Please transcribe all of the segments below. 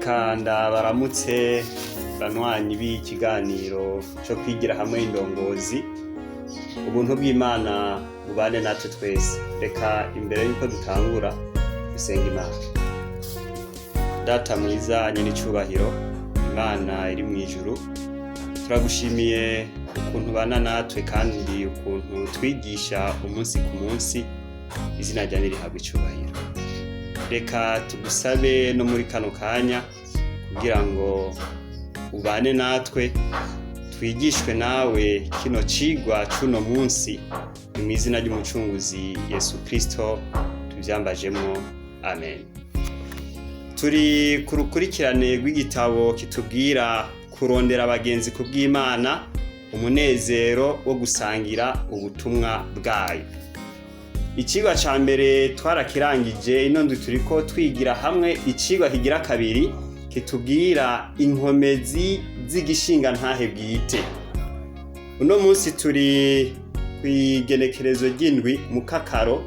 Reka ndabaramutse banywanyi b'ikiganiro co kwigira hamwe indongozi. Ubuntu bw'Imana bubane natwe twese. Reka imbere yuko dutangura dusenga Imana. Data mwiza nyen'icubahiro, Imana iri mw'ijuru, turagushimiye ukuntu ubana natwe kandi ukuntu twigisha umunsi ku munsi. Izina ryawe nirihabwe icubahiro. Reka tugusabe no muri kano kanya kugira ngo ubane natwe, twigishwe nawe kino cigwa c'uno munsi. Ni mw'izina ry'Umucunguzi Yesu Kristo tuvyambajemwo, amen. Turi ku rukurikirane rw'igitabo kitubwira kurondera abagenzi ku bw'Imana, umunezero wo gusangira ubutumwa bwayo. Icigwa ca mbere twarakirangije. Ino ndwi turiko twigira hamwe icigwa kigira kabiri kitubwira inkomezi z'igishingantahe bwite. Uno munsi turi kw'igenekerezo ry'indwi mu Kakaro,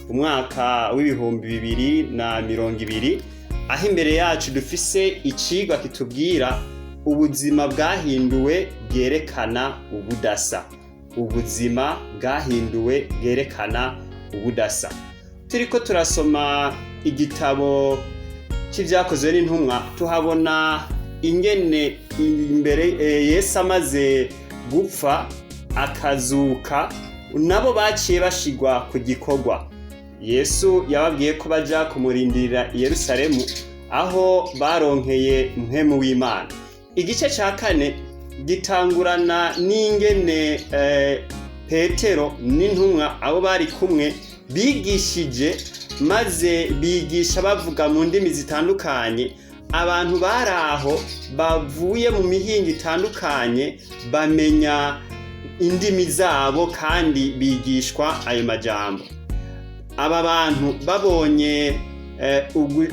umwaka w'2020, aho imbere yacu dufise icigwa kitubwira ubuzima bwahinduwe bwerekana ubudasa. Ubuzima bwahinduwe bwerekana ubudasa. Turiko turasoma igitabo c'Ivyakozwe n'Intumwa, tuhabona ingene imbere Yesu amaze gupfa akazuka, nabo baciye bashigwa ku gikorwa. Yesu yababwiye ko baja kumurindirira i Yerusalemu, aho baronkeye Mpwemu w'Imana. Igice ca kane gitangurana n'ingene Petero n'intumwa abo bari kumwe bigishije, maze bigisha bavuga mu ndimi zitandukanye. Abantu bari aho bavuye mu mihingo itandukanye bamenya indimi zabo kandi bigishwa ayo majambo. Aba bantu babonye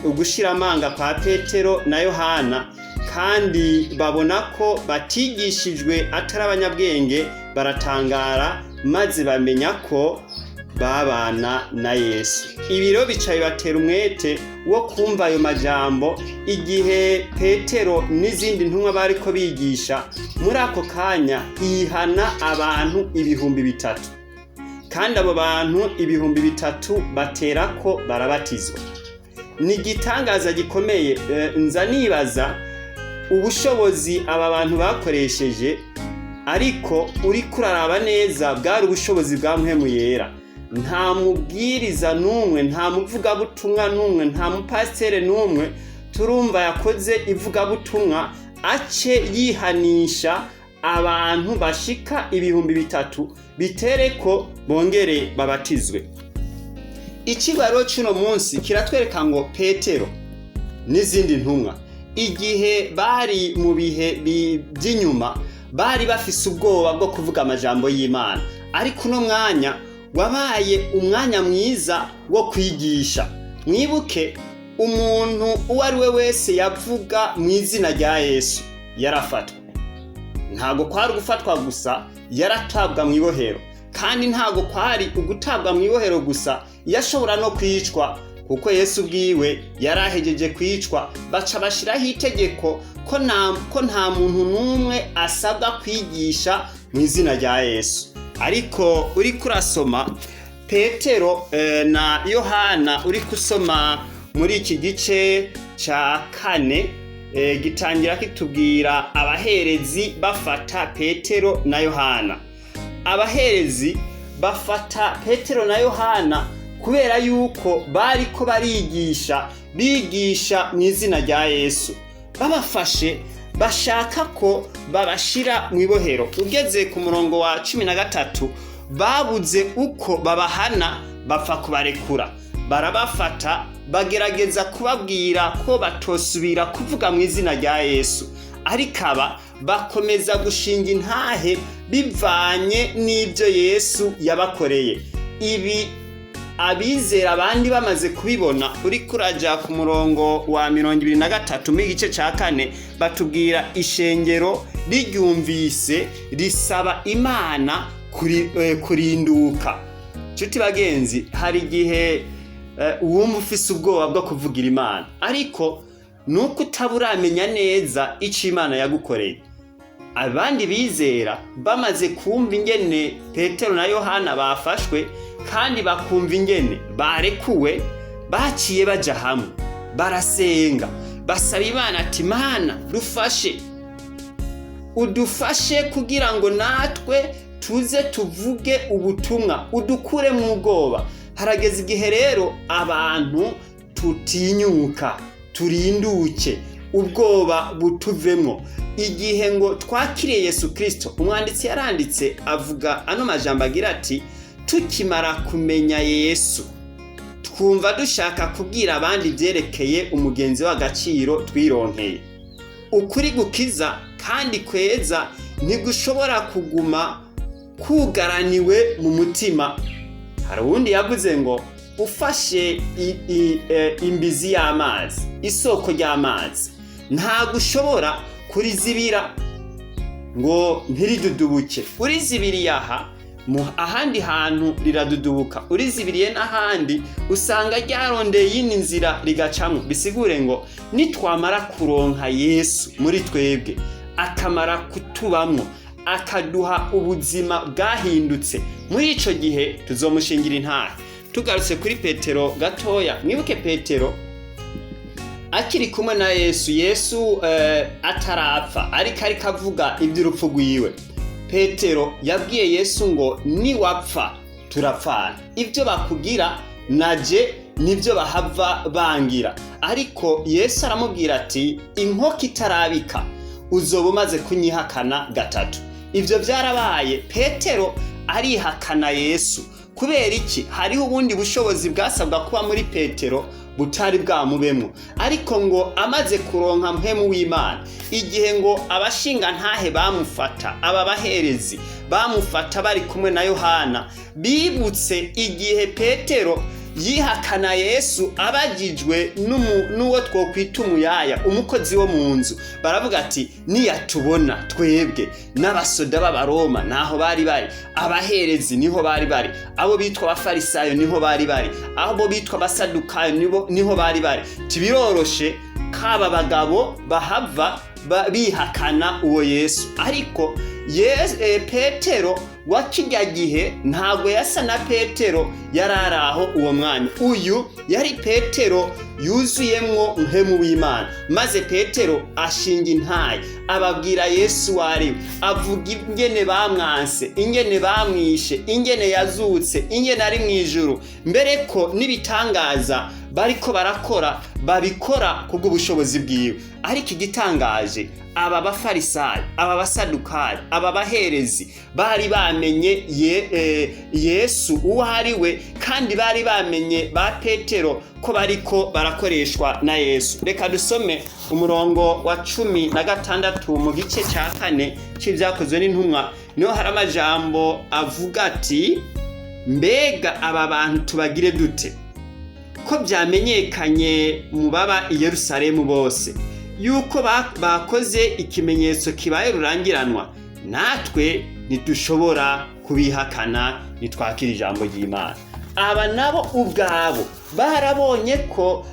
ugushira amanga kwa Petero na Yohana, kandi babona ko batigishijwe, atari abanyabwenge, baratangara maze bamenya ko babana na Yesu. Ibiro bica bibatera umwete wo kumva ayo majambo. Igihe Petero n'izindi ntumwa bariko bigisha, muri ako kanya hihana abantu 3000, kandi abo bantu 3000 baterako barabatizwa. Ni igitangaza gikomeye. Nza nibaza ubushobozi aba bantu bakoresheje, ariko uriko uraraba neza bwari ubushobozi bwa Mpwemu Yera. Nta mubwiriza n'umwe, nta muvugabutumwa n'umwe, nta mupasiteri n'umwe turumva yakoze ivugabutumwa ace yihanisha abantu bashika 3000, bitere ko bongere babatizwe. Icigwa rero c'uno munsi kiratwereka ngo Petero n'izindi ntumwa, igihe bari mu bihe vy'inyuma, bari bafise ubwoba bwo kuvuga amajambo y'Imana, ariko uno mwanya wabaye umwanya mwiza wo kwigisha. Mwibuke, umuntu uwo ari we wese yavuga mu izina rya Yesu yarafatwa. Ntabwo kwari ugufatwa gusa, yaratabwa mu ibohero. Kandi ntabwo kwari ugutabwa mu ibohero gusa, yashobora no kwicwa, kuko Yesu ubwiwe yarahejeje kwicwa. Baca bashiraho itegeko ko nta muntu n'umwe asabwa kwigisha mu izina rya Yesu. Ariko uriko urasoma Petero na Yohana, uriko usoma muri iki gice ca kane, gitangira kitubwira abaherezi bafata Petero na Yohana. Abaherezi bafata Petero na Yohana kubera yuko bariko barigisha, bigisha mu izina rya Yesu. Babafashe bashaka ko babashira mu ibohero. Ugeze ku murongo wa 13, babuze uko babahana, bapfa kubarekura. Barabafata, bagerageza kubabwira ko batosubira kuvuga mu izina rya Yesu, ariko aba bakomeza gushinga intahe bivanye n'ibyo Yesu yabakoreye. Ibi abizera abandi bamaze kubibona, uriko uraja ku murongo wa 23 mu gice ca kane, batubwira ishengero riryumvise risaba Imana kurinduka. Nshuti bagenzi, hari igihe wumva ufise ubwoba bwo kuvugira Imana, ariko Ni uko utaba uramenya neza icyo Imana yagukoreye. Abandi bizera bamaze kumva ingene Petero na Yohana bafashwe kandi bakumva ingene barekuwe, baciye baja hamwe barasenga, basaba Imana ati: "Mana, dufashe, udufashe kugira ngo natwe tuze tuvuge ubutumwa, udukure mu bwoba." Harageze igihe rero abantu tutinyuka, turinduke, ubwoba butuvemwo. Igihe ngo twakiriye Yesu Kirisito, umwanditsi yaranditse avuga ano majambo agira ati: "Tukimara kumenya Yesu, twumva dushaka kubwira abandi ibyerekeye umugenzi w'agaciro twironkeye. Ukuri gukiza kandi kweza ntigushobora kuguma kugaraniwe mu mutima." Hari uwundi yavuze ngo ufashe imbizi y'amazi, isoko ry'amazi, ntabwo ushobora kurizibira ngo ntiridudubuke. Urizibiriye aha, ahandi hantu riradudubuka. Urizibiriye n'ahandi, usanga ryarondeye iyindi nzira rigacamo. Bisigure ngo nitwamara kuronka Yesu muri twebwe, akamara kutubamwo, akaduha ubuzima bwahindutse, muri ico gihe tuzomushingira intahe. Tugarutse kuri Petero gatoya, mwibuke Petero akiri kumwe na Yesu, Yesu atarapfa, ariko avuga iby'urupfu rwiwe. Petero yabwiye Yesu ngo: "Niwapfa turapfana, ibyo bakugira naje nibyo bahava bangira." Ariko Yesu aramubwira ati: "Inkoko itarabika uzoba umaze kunyihakana gatatu." Ibyo byarabaye, Petero arihakana Yesu. Kubera iki? Hariho ubundi bushobozi bwasabwa kuba muri Petero butari bwamubemwo. Ariko ngo amaze kuronka Mpwemu w'Imana, igihe ngo abashinga ntahe bamufata, aba baherezi bamufata bari kumwe na Yohana, bibutse igihe Petero yihakana Yesu abagijwe n'uwo twokwita umuyaya, umukozi wo mu nzu, baravuga ati: "Niyatubona twebwe n'abasoda b'Abaroma naho bari bari, abaherezi niho bari bari, abo bitwa Abafarisayo niho bari bari, abo bitwa Abasadukayo niho bari bari, tibiroroshe kaba bagabo bahava bihakana uwo Yesu." Ariko Petero wa kijya gihe ntabwo yasa na Petero yari ari aho uwo mwanya. Uyu yari Petero yuzuyemwo Mpwemu w'Imana. Maze Petero ashinga intaye, ababwira Yesu wariwe, avuga ingene bamwanse, ingene bamwishe, ingene yazutse, ingene ari mu ijuru, mbere ko n'ibitangaza bariko barakora babikora kubw'ubushobozi bwiwe. Ariko igitangaje, aba Bafarisayo, aba Basadukayo, aba baherezi bari bamenye Yesu uwo ari we, kandi bari bamenye ba Petero ko bariko barakoreshwa na Yesu. Reka dusome umurongo wa 16 mu gice cya 4 c'Ibyakozwe n'Intumwa. Niho hari amajambo avuga ati: "Mbega aba bantu tubagire dute, ko byamenyekanye mu baba i Yerusalemu bose yuko bakoze ikimenyetso kibaye rurangiranwa, natwe ntidushobora kubihakana nitwakira ijambo ry'Imana?" Aba nabo ubwabo barabonye ko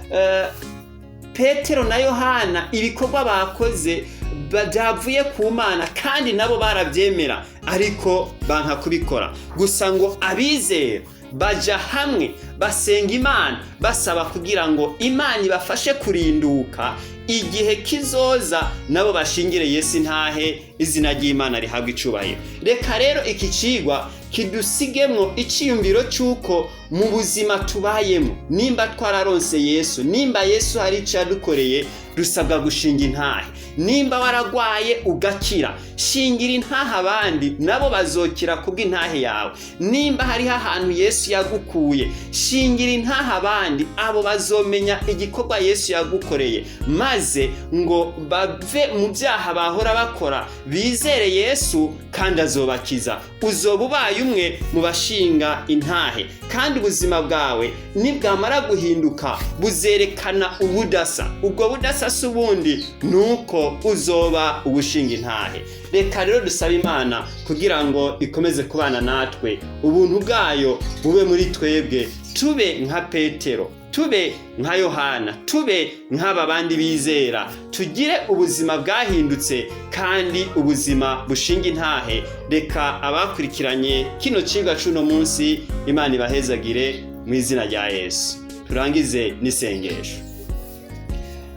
Petero na Yohana ibikorwa bakoze byavuye ku Mana, kandi nabo barabyemera, ariko banka kubikora. Gusa ngo abizera baja hamwe basenga Imana, basaba kugira ngo Imana ibafashe kurinduka igihe kizoza nabo bashingire Yesu intahe, izina ry'Imana rihabwa icubahiro. Reka rero iki cigwa kidusigemwo iciyumviro c'uko mu buzima tubayemo, nimba twararonse Yesu, nimba Yesu hari ico yadukoreye, dusabwa gushinga intahe. Nimba waragwaye ugakira, shingira intahe abandi, nabo bazokira kubw'intahe yawe. Nimba hariho ahantu Yesu yagukuye, shingira intahe abandi, abo bazomenya igikorwa Yesu yagukoreye, maze ngo bave mu byaha bahora bakora, bizere Yesu kandi azobakiza. Uzoba ubaye umwe mu bashinga intahe, kandi ubuzima bwawe nibwamara guhinduka buzerekana ubudasa. Ubwo budasa si ubundi, nuko uzoba ubushinga intahe. Reka rero dusabe Imana kugira ngo ikomeze kubana natwe, ubuntu bwayo bube muri twebwe, tube nka Petero. Tube nka Yohana, tube nk'aba bandi bizera, tugire ubuzima bwahindutse kandi ubuzima bushinga intahe. Reka abakurikiranye kino cigwa c'uno munsi, Imana ibahezagire mu izina rya Yesu. Turangize n'isengesho.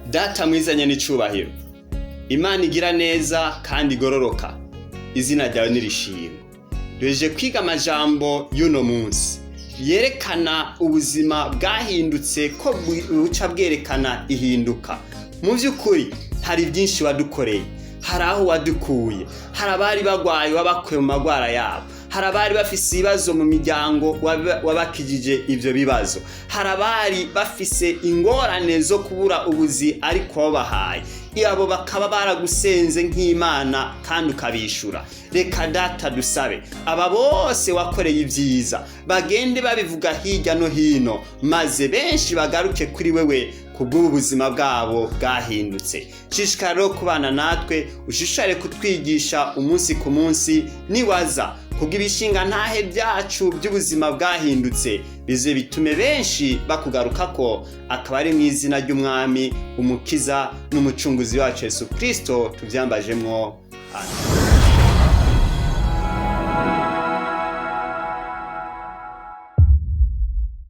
Data mwizanye n'icubahiro, Imana igira neza kandi igororoka, izina ryawe nirishimwe. Duhejeje kwiga amajambo y'uno munsi yerekana ubuzima bwahindutse ko buca bwerekana ihinduka. Mu by'ukuri hari byinshi wadukoreye, hari aho wadukuye, hari abari bagwaye wabakuye mu magwara yabo, hari abari bafise ibibazo mu miryango wabakijije ibyo bibazo, hari abari bafise ingorane zo kubura ubuzi ariko wabahaye, abo bakaba baragusenze nk'Imana kandi ukabishura. Reka Data dusabe aba bose wakoreye ibyiza bagende babivuga hirya no hino, maze benshi bagaruke kuri wewe kubw'ubu buzima bwabo bwahindutse. Shishikara rero kubana natwe, ushishikare kutwigisha umunsi ku munsi. Niwaza kubw'ibishinga ntahe byacu by'ubuzima bwahindutse, bize bitume benshi bakugaruka ko akaba ari mu izina ry'Umwami, Umukiza n'Umucunguzi wacu Yesu Kristo tubyambajemwo. Amen.